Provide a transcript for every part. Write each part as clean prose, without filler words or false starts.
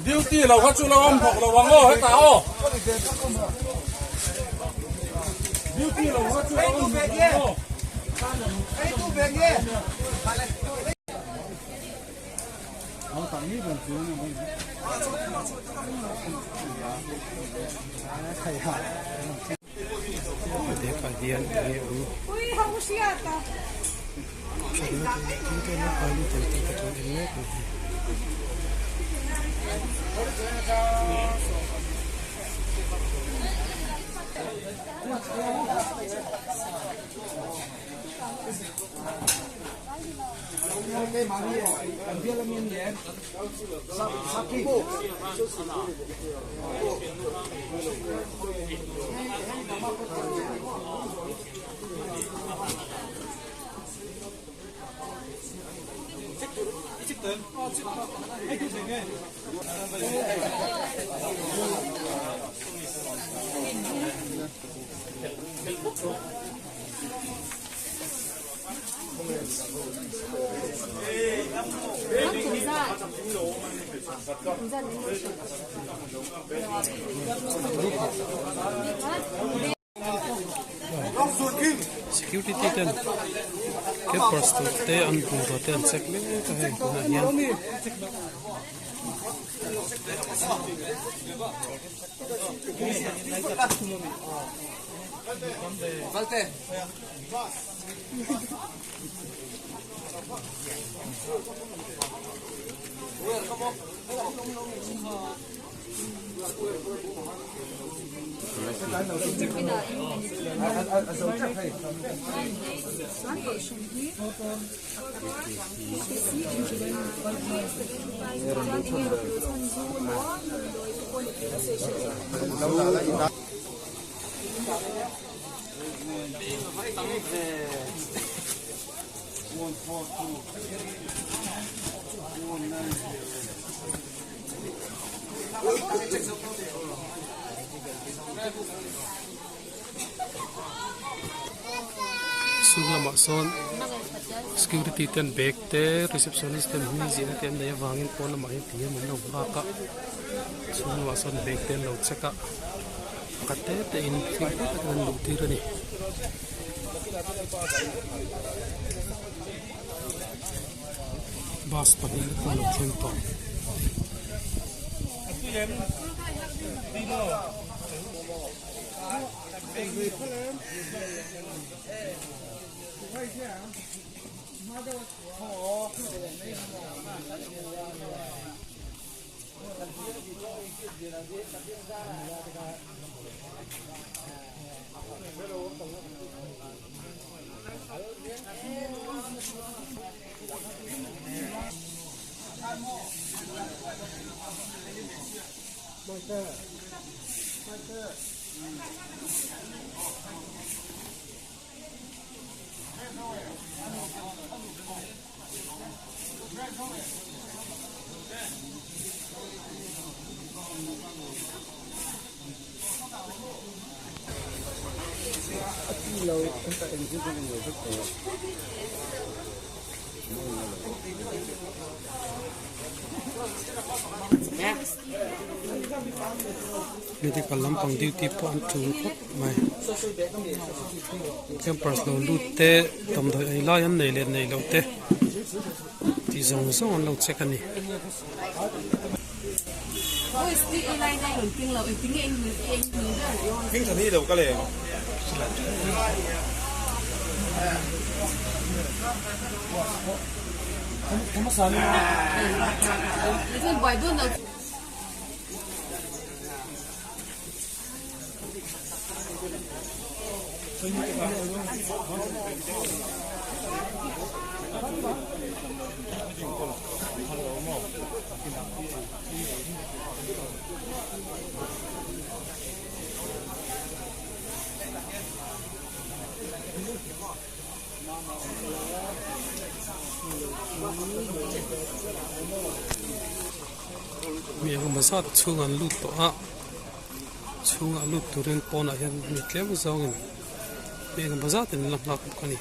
Duty lo kha chu lo awm bawk lo ang aw hetah aw Duty lo kha chu lo awm bawk lo ang aw. Hetah hian enge awm thatna tur te leh balu tel te te kan en mek a ni. Security te ten campers tur te an bungrua te an check mek a hei tunah hian. Chhung lamah sawn security ten bag te receptionist ten hming zirna te an nei avangin pawn lamah hian ti hian an lo nghak a chhung lamah sawn bag te an lo check a pakhat te te in fimkhur takin an luh tir a ni. Bus pahnih pawh a lo thleng tawh. Medical lampang duty pawh an tul khawp mai campers lo lut te damdawi ei lai an nei leh nei loh te tih zawng zawng an lo check a ni. Mi engemaw zat chhung an lut tawh a chhungah lut turin pawnah hian mi tlem zawngin mi engemaw zatin an la nghak bawk a ni.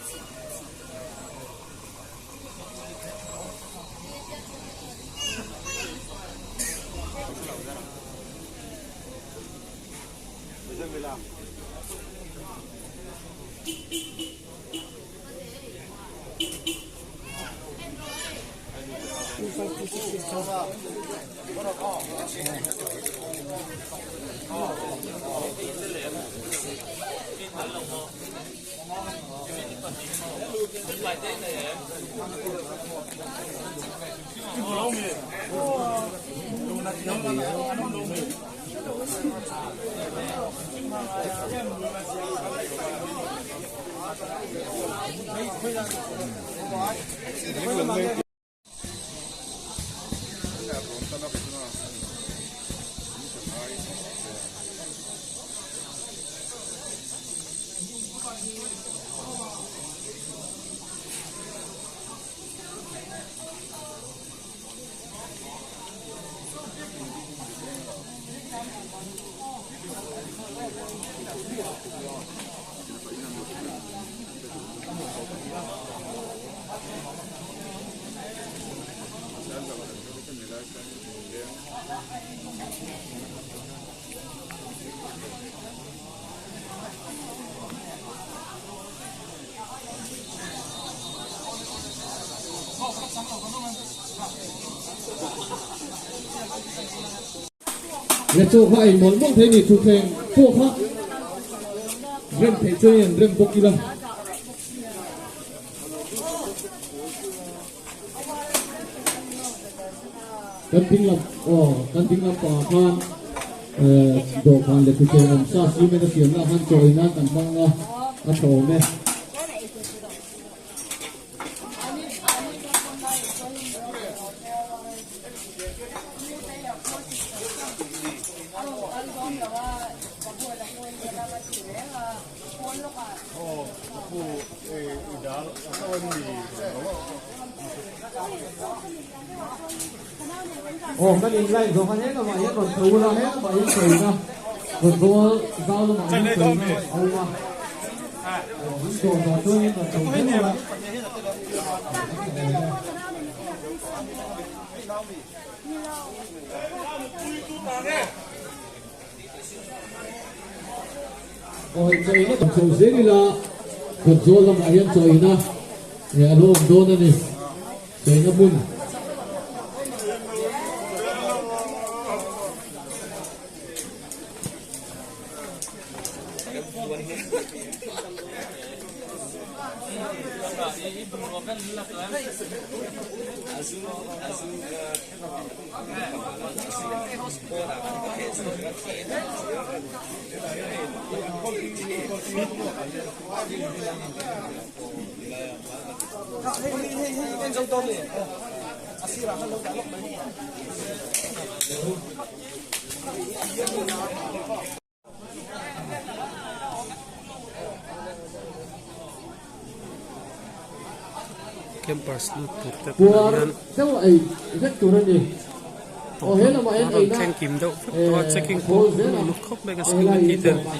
Le chaw kha ei mawlh mawlh thei ni thutthleng pawh kha rem theih chuan in an rem bawk ila. Kan ding lam aw kan ding lam pangah khan eh dawhkan leh thutthleng awm sa cement a siamna ah khan chaw ei nan kan hmang a a tha awm e. Aw kan in line zawng khan he lamah hian rawn tho ula he lamah hian sawina rawn zawl zau lamah hian sawina a awm a aw an dawr zawh chuan in rawn tho zel ula. Aw hei chaw ina chho zel ila kawt zawl lamah hian chaw ina eh a lo awm dawn a ni chaw ina hmun. Campers lut tur te Puar deuh a ei vek tur a ni. Aw he lamah hian a rawn eina thleng kim deuh vek tawh a checking a pawh khawl zel a lut khawp mai ka helai security in ten dawhkan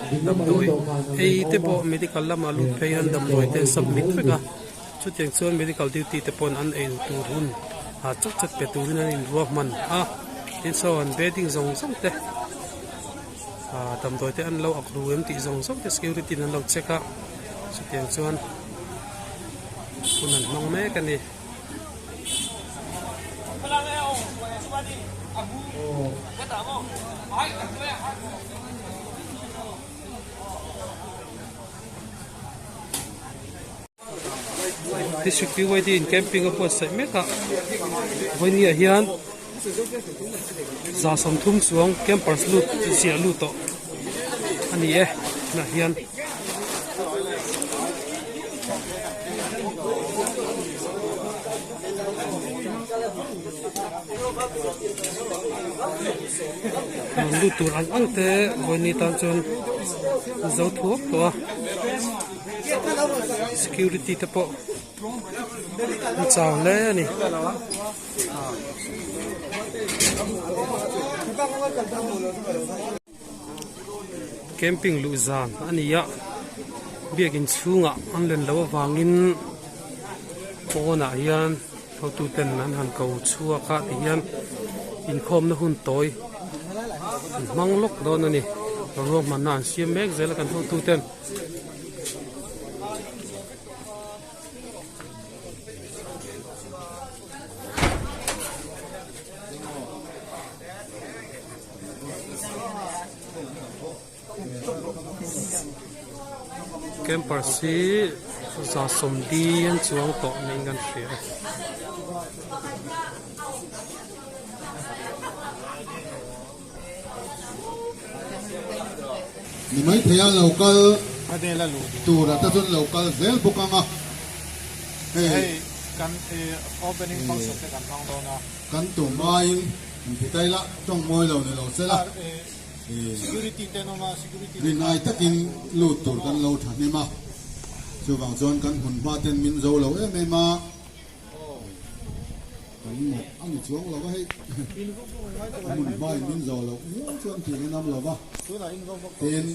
kan ding lamah hian damdawi dawhkan a ei rawn te awm a pawh medical lama lut eh phei hian hian damdawi chaw te ei submit tur vek a ani. chutiang chuan medical duty te pawhin an ei tur hun ah chat chat pe turin an inruahman a tin saw an bedding zawng zawng te ah damdawi te an lo ak ru em tih zawng zawng te security in an lo check a chutiang chuan hun an hmang mek a ni. District PYD in camping a buatsaih mek a vawinia hian 30 chuang campers lut ziah lut tawh a ni e tunah hian. Lut tur ang ang te vawiin ni tan chuan zo thuak tawh a. Security te pawh an chau hle a ni. Camping luh zan a ni a, biakin chhungah an len loh avangin pawnah hian hotu ten an han ko chhuak a ti hian inkhawmna hun tawi an hmang lawk dawn a ni ruahmanna an siam mek zel a kan hotu ten. Campers hi 70 an chuang tawh niin kan hria a. Ni maithei a lo kal tura te chuan lo kal zel bawk ang a, hei kan tum aiin inti taila tawng mawi lo ni lo se la, rinai takin lut tur kan lo thahnem a, chuvang chuan kan hmun hma ten min zo lo em em a. Kan mawh a ni chuang lo va hei, a hmun hmain min zawh loh viau chuan tih in awm lo va, tin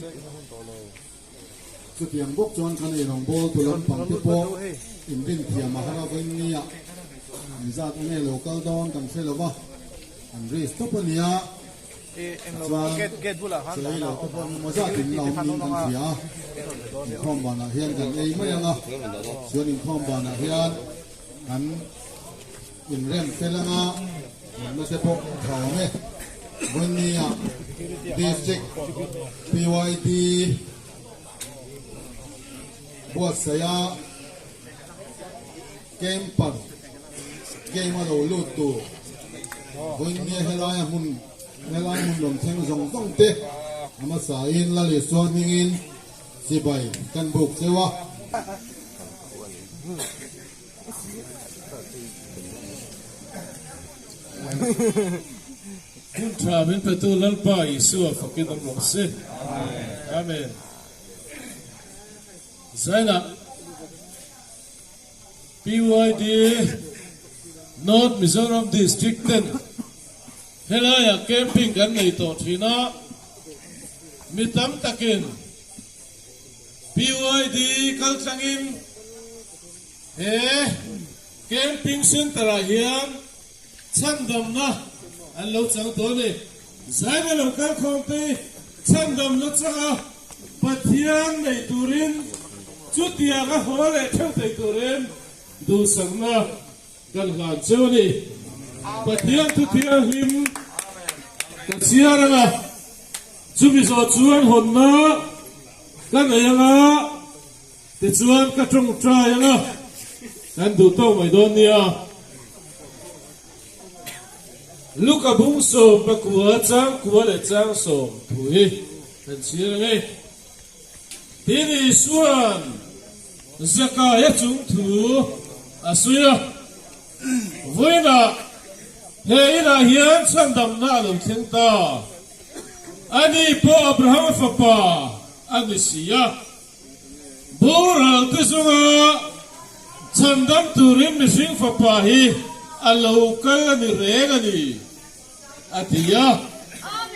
chutiang bawk chuan kan eirawngbawl tu lampang te pawh inrin thiam a har avawin nia engzat nge lo kal dawn kan hre lo va, an risk tawp a nia. Chuan chawi lo te pawh engemaw zat in la awm niin kan hria a, inkhawm banah hian kan ei mai ang a, chuan inkhawm banah hian kan inrem fel ang a, nunna te pawh a tha awm e. Vawinia District PYD buatsaih a Camper game a lo lut tur vawiin helaia hmun helai hmun rawn thleng zawng zawng te a hmasa in Lal Isua hmingin chibai kan buk cheu a. Hun tha min petu Lalpa Isua fakin awm rawh se. Amen. Zainah PYD North Mizoram District ten helaiah camping kan nei tawh thin a, mi tam takin PYD kaltlangin he camping centre ah hian chhandamna an lo chang tawh a ni. Zaina lo kalkhawm te chhandamna changa Pathian nei turin chutiang a haw leh theuh thei turin duhsakna kan hlan cheu a ni. Pathian thu thianghlim ka chhiar anga chumi zawh chuan hawnna ka nei anga tichuan ka tawngtai anga kan duh tawk mai dawn nia. Luka bung sawm pakua chang kua leh chang sawm thu hi kan chhiar ang e. Tin Isua'n Zakaia chung thu a sawi a, Vawiinah he inah hian chhandamna a lo thleng ta, ani pawh Abrahama fapa a ni si a. Boral te zunga chhandam turin mihring fapa hi a lo kal a ni reng a ni, a ti a.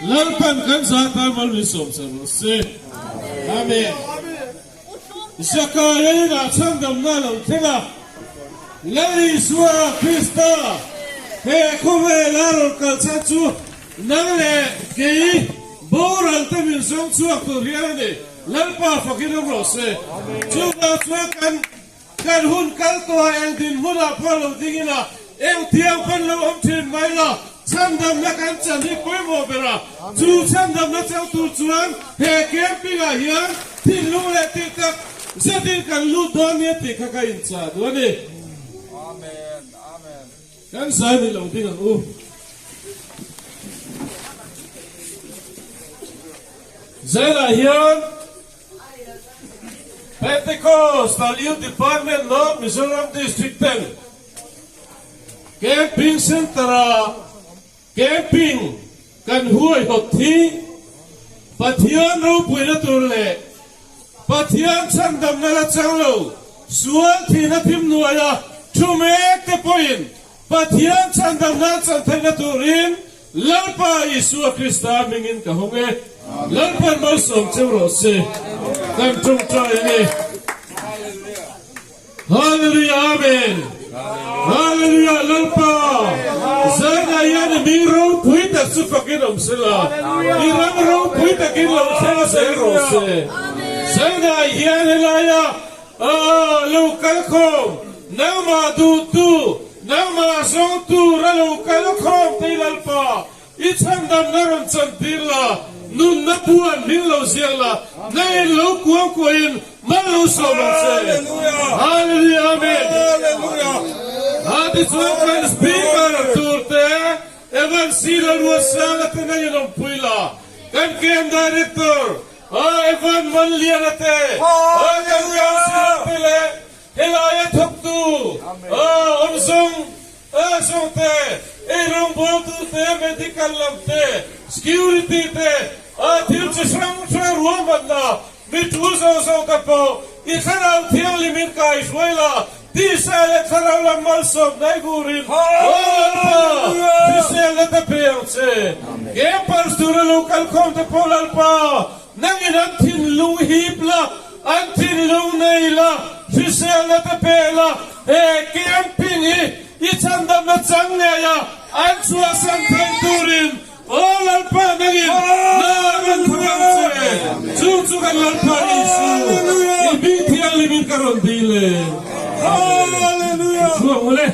Lalpan kan zah tan mal min sawm char rawh se. Amen. Zakaria inah chhandamna a lo thleng a, Lal Isua Krista he khawvela rawn kal chhan chu nang leh kei boral te min zawng chhuak tur hian a ni. Lalpa fakin awm rawh se. Chuvang chuan kan kan hun kal tawh a, eng dinhmunah pawh lo ding ila, eng thiang pawn lo awm thin mai la, chhandamna kan chan hi pawimawh ber a. Chu chhandamna chang tur chuan he camping ah hian thinlung leh tih tak zetin kan lut dawn nia tih kha ka inchah duh a ni. Kan zai ni lo ding ang u. Zelah hian Pentecostal Youth Department North Mizoram District ten Camping Centre-a camping kan huaihawt hi Pathian ropuina tur leh. Pathian chhandamna la chang lo, sual thihna thim hnuaia thu mek te pawhin Pathian chhandamna an chan theihna turin Lalpa Isua Krista hmingin ka hawng e. Lalpan malsawm cheu rawh se. Kan tawngtai a ni. Hallelujah Amen Hallelujah Lalpa Zaina hian i mi ropui tak chu fakin awm sela i ram ropui takin lo thleng a zel rawh se Zaina hian helaia lo kal khawm nangmah duhtu nangmah zawng tur a lo kal khawm te Lalpa I chhandamna rawn chantir la, nunna buan hming lo ziak la, na in lo kuang kuahin mal lo sawm ang che. Hallelujah Amen. Ha tichuan kan speaker tur te Evan C. Lalruatsanga te na in awmpui la, kan camp director Evan Manliana te, kan councillor te leh helaia thawktu awm zawng A zawngte, ei rawngbawltute, medical lamte, security te, a thil chi hrang hrang ruahmanna mi tul zawng zawng te pawh i thlarau thianghlimin kai hruai la, tisa leh thlarau lam malsawm hnai vurin Aw Lalpa, hriselna te pe ang che. Campers tura lo kalkhawm te pawh Lalpa, nangin an thinlung hip la, An thinlung nei la, hriselna te pe la, he camping hi i chhandamna chang ngei a, an chhuahsan theih turin Aw Lalpa nangin hna rawn thawk ang che. Chung chu kan Lalpa Isu i bing thianghlimin ka rawn dil e. Amen. Chhuak mawle.